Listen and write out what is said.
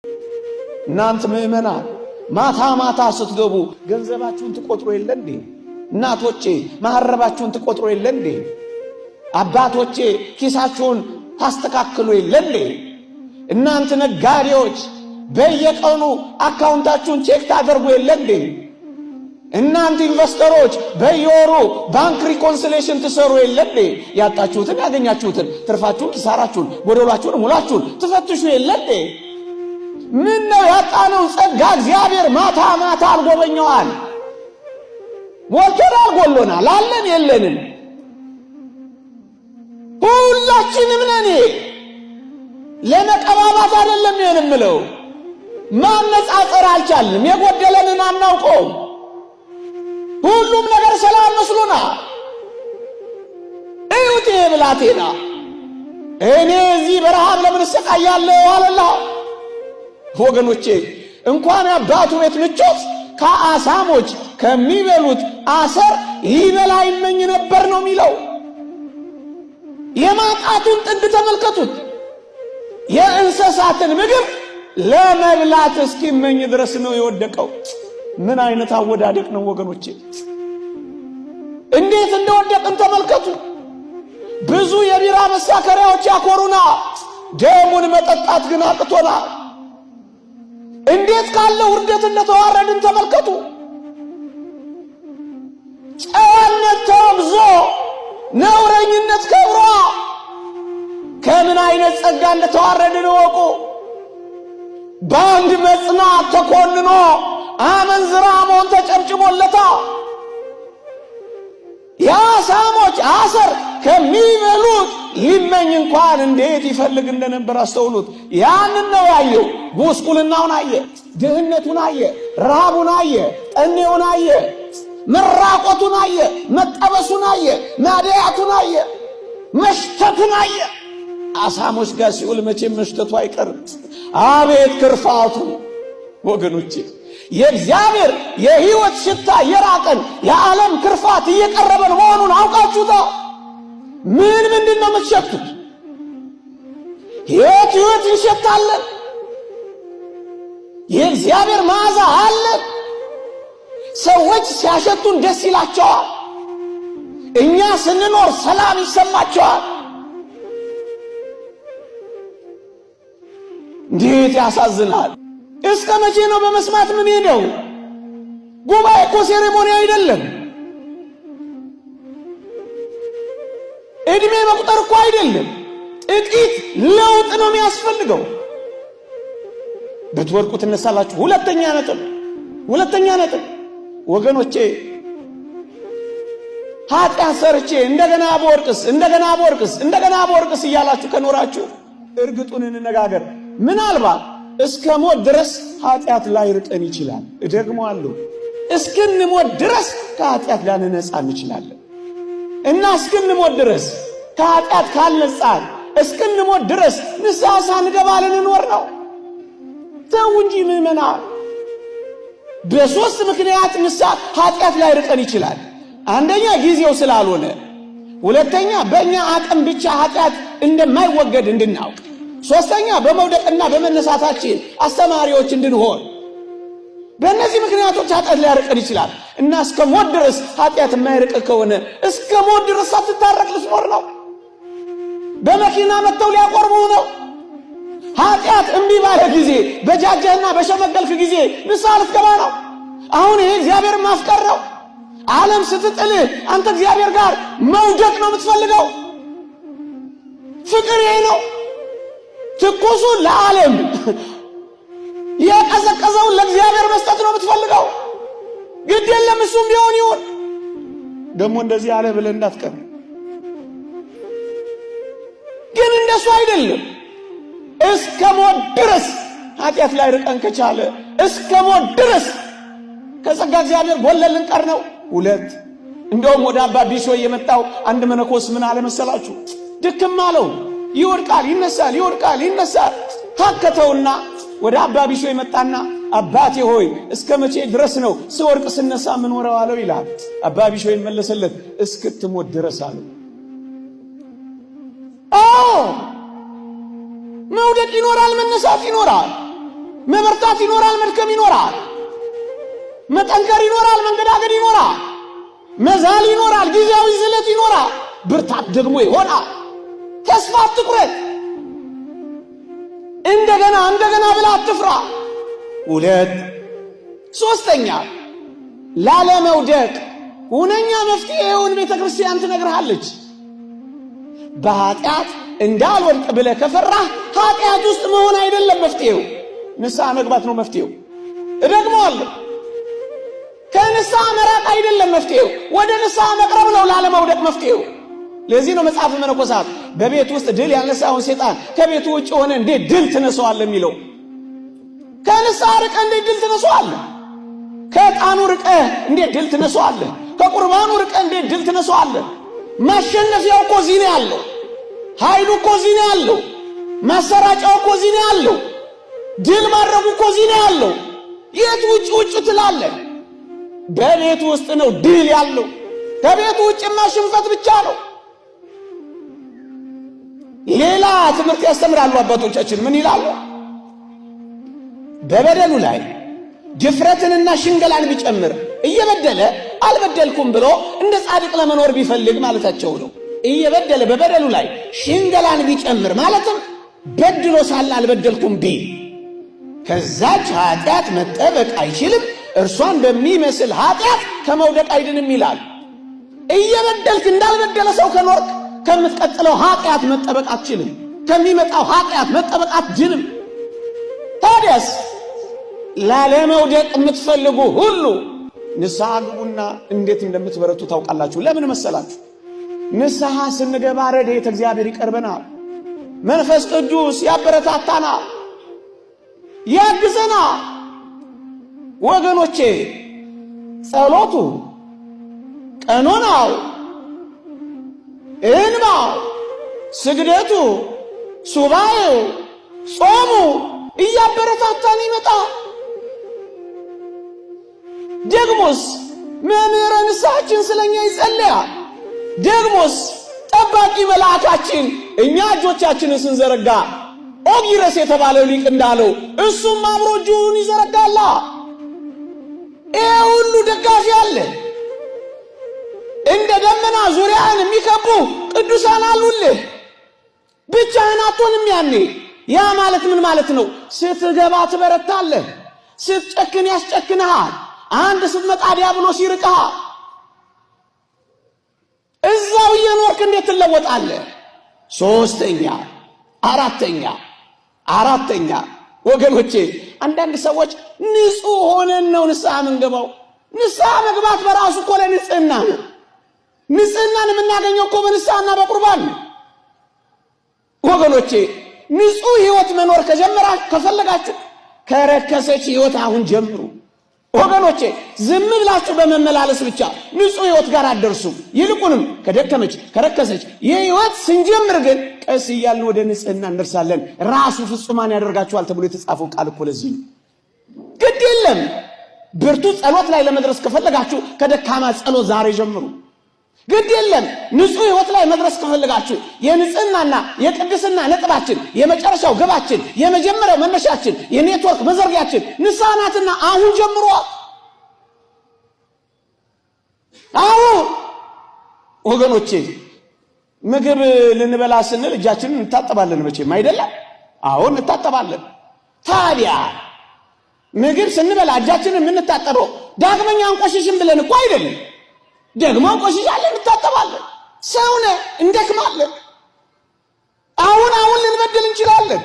እናንት ምእመናን ማታ ማታ ስትገቡ ገንዘባችሁን ትቆጥሩ የለ እንዴ? እናቶቼ መሐረባችሁን ትቆጥሩ የለ እንዴ? አባቶቼ ኪሳችሁን ታስተካክሉ የለ እንዴ? እናንት ነጋዴዎች በየቀኑ account ኣችሁን check ታደርጉ የለ እንዴ? እናንተ ኢንቨስተሮች በየወሩ bank reconciliation ትሰሩ የለ እንዴ? ያጣችሁትን ያገኛችሁትን፣ ትርፋችሁን፣ ኪሳራችሁን፣ ጎደሏችሁን፣ ሙላችሁን ትፈትሹ የለ እንዴ? ምን ነው ያጣነው ጸጋ እግዚአብሔር ማታ ማታ አልጎበኘዋል። ሞልቶናል፣ ጎሎናል፣ አለን የለንም፣ ሁላችንም ነን። ለመቀባባት አይደለም ይሄን የምለው፣ ማነጻጸር አልቻልንም። የጎደለንን አናውቀውም። ሁሉም ነገር ሰላም መስሎናል። እዩት ይሄ ብላቴና እኔ እዚህ በረሃብ ለምን እሰቃያለሁ አለላ። ወገኖቼ እንኳን አባቱ ቤት ምቾት ከአሳሞች ከሚበሉት አሰር ይበላ ይመኝ ነበር ነው የሚለው። የማጣቱን ጥግ ተመልከቱት። የእንስሳትን ምግብ ለመብላት እስኪመኝ ድረስ ነው የወደቀው። ምን አይነት አወዳደቅ ነው ወገኖቼ! እንዴት እንደወደቅን ተመልከቱ። ብዙ የቢራ መሳከሪያዎች ያኮሩና ደሙን መጠጣት ግን አቅቶና እንዴት ካለ ውርደት እንደተዋረድን ተመልከቱ። ጨዋነት ተወግዞ ነውረኝነት ከብሯ ከምን አይነት ጸጋ እንደተዋረድን እወቁ። በአንድ መጽናት ተኮንኖ አመንዝራ መሆን ተጨብጭቦለታ። የአሳሞች አሰር ከሚበሉት ሊመኝ እንኳን እንዴት ይፈልግ እንደነበር አስተውሉት። ያንን ነው ያየው። ጉስቁልናውን አየ፣ ድህነቱን አየ፣ ረሃቡን አየ፣ ጠኔውን አየ፣ መራቆቱን አየ፣ መጠበሱን አየ፣ ማደያቱን አየ፣ መሽተቱን አየ። አሳሞች ጋር ሲውል መቼም መሽተቱ አይቀርም። አቤት ክርፋቱ ወገኖቼ! የእግዚአብሔር የሕይወት ሽታ የራቀን የዓለም ክርፋት እየቀረበን መሆኑን አውቃችሁታ። ምን ምንድን ነው የምትሸቱት? ሕይወት ሕይወት እንሸታለን። የእግዚአብሔር መዓዛ አለን። ሰዎች ሲያሸቱን ደስ ይላቸዋል። እኛ ስንኖር ሰላም ይሰማቸዋል። እንዴት ያሳዝናል! እስከ መቼ ነው በመስማት ምን ሄደው? ጉባኤ እኮ ceremony አይደለም። እድሜ መቁጠር እኮ አይደለም። ጥቂት ለውጥ ነው የሚያስፈልገው። ብትወድቁ ትነሳላችሁ። ሁለተኛ ነጥብ ወገኖቼ፣ ኃጢአት ሰርቼ እንደገና ብወድቅስ፣ እንደገና ብወድቅስ፣ እንደገና ብወድቅስ እያላችሁ ከኖራችሁ እርግጡን እንነጋገር፣ ምናልባት እስከ ሞት ድረስ ኃጢአት ላይርቀን ይችላል። እደግመዋለሁ፣ እስክንሞት ድረስ ከኃጢአት ላንነጻ እንችላለን። እና እስክንሞት ድረስ ከኃጢአት ካልነጻን እስክንሞት ድረስ ንስሐ ሳንገባ ልንኖር ነው። ተው እንጂ ምዕመናን። በሶስት ምክንያት ንስሐ ኃጢአት ላይርቀን ይችላል። አንደኛ ጊዜው ስላልሆነ፣ ሁለተኛ በእኛ አቅም ብቻ ኃጢአት እንደማይወገድ እንድናውቅ፣ ሶስተኛ በመውደቅና በመነሳታችን አስተማሪዎች እንድንሆን። በእነዚህ ምክንያቶች ኃጢአት ሊያርቀን ይችላል። እና እስከ ሞት ድረስ ኃጢአት የማይርቅ ከሆነ እስከ ሞት ድረስ ሳትታረቅ ልትኖር ነው። በመኪና መጥተው ሊያቆርቡ ነው። ኃጢአት እምቢ ባለ ጊዜ፣ በጃጀህና በሸመገልክ ጊዜ ንስሐ ልትገባ ነው። አሁን ይሄ እግዚአብሔር ማፍቀር ነው። ዓለም ስትጥልህ አንተ እግዚአብሔር ጋር መውደቅ ነው የምትፈልገው። ፍቅር ይሄ ነው። ትኩሱን ለዓለም የቀዘቀዘውን ለእግዚአብሔር መስጠት ነው የምትፈልገው። ግድ የለም እሱም ቢሆን ይሁን። ደግሞ እንደዚህ አለ ብለህ እንዳትቀር። ግን እንደሱ አይደለም። እስከ ሞት ድረስ ኃጢአት ላይ ርቀን ከቻለ እስከ ሞት ድረስ ከጸጋ እግዚአብሔር ጎለን ልንቀር ነው። ሁለት፣ እንደውም ወደ አባ ቢሾይ የመጣው አንድ መነኮስ ምን አለ መሰላችሁ? ድክም አለው። ይወድቃል፣ ይነሳል፣ ይወድቃል፣ ይነሳል። ታከተውና ወደ አባ ቢሾይ መጣና አባቴ ሆይ እስከ መቼ ድረስ ነው ስወድቅ ስነሳ ምኖረው አለው ይላል። አባ ቢሾይ መለሰለት እስክትሞት ድረስ አለው። አዎ መውደቅ ይኖራል፣ መነሳት ይኖራል። መበርታት ይኖራል፣ መድከም ይኖራል። መጠንከር ይኖራል፣ መንገዳገድ ይኖራል። መዛል ይኖራል፣ ጊዜያዊ ዝለት ይኖራል። ብርታት ደግሞ ይሆናል። ተስፋ አትቁረጥ። እንደገና እንደገና ብላ አትፍራ። ሁለት ሶስተኛ ላለመውደቅ ሁነኛ መፍትሄውን ቤተ ክርስቲያን ትነግርሃለች። በኃጢአት እንዳልወድቅ ብለህ ከፈራህ ኃጢአት ውስጥ መሆን አይደለም መፍትሄው፣ ንስሐ መግባት ነው መፍትሄው። እደግመዋለሁ፣ ከንስሐ መራቅ አይደለም መፍትሄው፣ ወደ ንስሐ መቅረብ ነው ላለመውደቅ መፍትሄው። ለዚህ ነው መጽሐፈ መነኮሳት በቤት ውስጥ ድል ያልነሳውን ሴጣን ከቤቱ ውጭ ሆነ እንዴት ድል ትነሳዋለህ የሚለው። ከንስሐ ርቀህ እንዴት ድል ትነሳዋለህ? ከዕጣኑ ርቀህ እንዴት ድል ትነሳዋለህ? ከቁርባኑ ርቀህ እንዴት ድል ትነሳዋለህ? ማሸነፊያው እኮ እዚህ ነው ያለው። ኃይሉ እኮ እዚህ ነው ያለው። ማሰራጫው እኮ እዚህ ነው ያለው። ድል ማድረጉ እኮ እዚህ ነው ያለው። የት ውጭ ውጭ ትላለህ? በቤቱ ውስጥ ነው ድል ያለው። ከቤቱ ውጭማ ሽንፈት ብቻ ነው። ሌላ ትምህርት ያስተምራሉ አባቶቻችን። ምን ይላሉ? በበደሉ ላይ ድፍረትንና ሽንገላን ቢጨምር እየበደለ አልበደልኩም ብሎ እንደ ጻድቅ ለመኖር ቢፈልግ ማለታቸው ነው። እየበደለ በበደሉ ላይ ሽንገላን ቢጨምር ማለትም በድሎ ሳለ አልበደልኩም ቢል ከዛች ኃጢአት መጠበቅ አይችልም፣ እርሷን በሚመስል ኃጢአት ከመውደቅ አይድንም ይላል። እየበደልክ እንዳልበደለ ሰው ከኖርክ ከምትቀጥለው ኃጢአት መጠበቅ አትችልም። ከሚመጣው ኃጢአት መጠበቅ አትችልም። ታዲያስ ላለመውደቅ የምትፈልጉ ሁሉ ንስሐ ግቡና እንዴት እንደምትበረቱ ታውቃላችሁ። ለምን መሰላችሁ? ንስሐ ስንገባ ረድኤተ እግዚአብሔር ይቀርበናል። መንፈስ ቅዱስ ያበረታታናል፣ ያግዘናል። ወገኖቼ ጸሎቱ፣ ቀኖናው፣ እንባው፣ ስግደቱ፣ ሱባኤው፣ ጾሙ እያበረታታን ይመጣል። ደግሞስ መምህረ ንስሐችን ስለኛ ይጸልያል። ደግሞስ ጠባቂ መልአካችን እኛ እጆቻችንን ስንዘረጋ ኦጊረስ የተባለው ሊቅ እንዳለው እሱም አብሮ እጁን ይዘረጋላ። ይሄ ሁሉ ደጋፊ አለ። እንደ ደመና ዙሪያን የሚከቡ ቅዱሳን አሉልህ። ብቻህን አትሆንም። ያኔ ያ ማለት ምን ማለት ነው? ስትገባ ትበረታለህ። ስትጨክን ያስጨክንሃል። አንድ ስትመጣ ዲያብሎስ ይርቅሃል። እዛው እየኖርክ እንዴት ትለወጣለህ? ሶስተኛ አራተኛ አራተኛ ወገኖቼ አንዳንድ ሰዎች ንጹሕ ሆነን ነው ንስሐ ምንገባው። ንስሐ መግባት በራሱ እኮ ለንጽህና ነው። ንጽህናን የምናገኘው እኮ በንስሐና በቁርባን ነው። ወገኖቼ ንጹሕ ሕይወት መኖር ከጀመራ ከፈለጋችሁ ከረከሰች ሕይወት አሁን ጀምሩ። ወገኖቼ ዝም ብላችሁ በመመላለስ ብቻ ንጹሕ ሕይወት ጋር አትደርሱም። ይልቁንም ከደከመች ከረከሰች ይህ ሕይወት ስንጀምር ግን ቀስ እያልን ወደ ንጽህና እንደርሳለን። ራሱ ፍጹማን ያደርጋችኋል ተብሎ የተጻፈው ቃል እኮ ለዚህ ነው። ግድ የለም ብርቱ ጸሎት ላይ ለመድረስ ከፈለጋችሁ ከደካማ ጸሎት ዛሬ ጀምሩ። ግድ የለም ንጹሕ ሕይወት ላይ መድረስ ከፈለጋችሁ የንጽህናና የቅድስና ነጥባችን፣ የመጨረሻው ግባችን፣ የመጀመሪያው መነሻችን፣ የኔትወርክ መዘርጊያችን ንስሐ ናትና አሁን ጀምሯል። አሁን ወገኖቼ ምግብ ልንበላ ስንል እጃችንን እንታጠባለን መቼም አይደለም? አሁን እንታጠባለን። ታዲያ ምግብ ስንበላ እጃችንን የምንታጠበው ዳግመኛ አንቆሽሽም ብለን እኮ አይደለም። ደግሞ እንቆሽሻለን፣ እንታጠባለን። ሰውነ እንደክማለን። አሁን አሁን ልንበድል እንችላለን።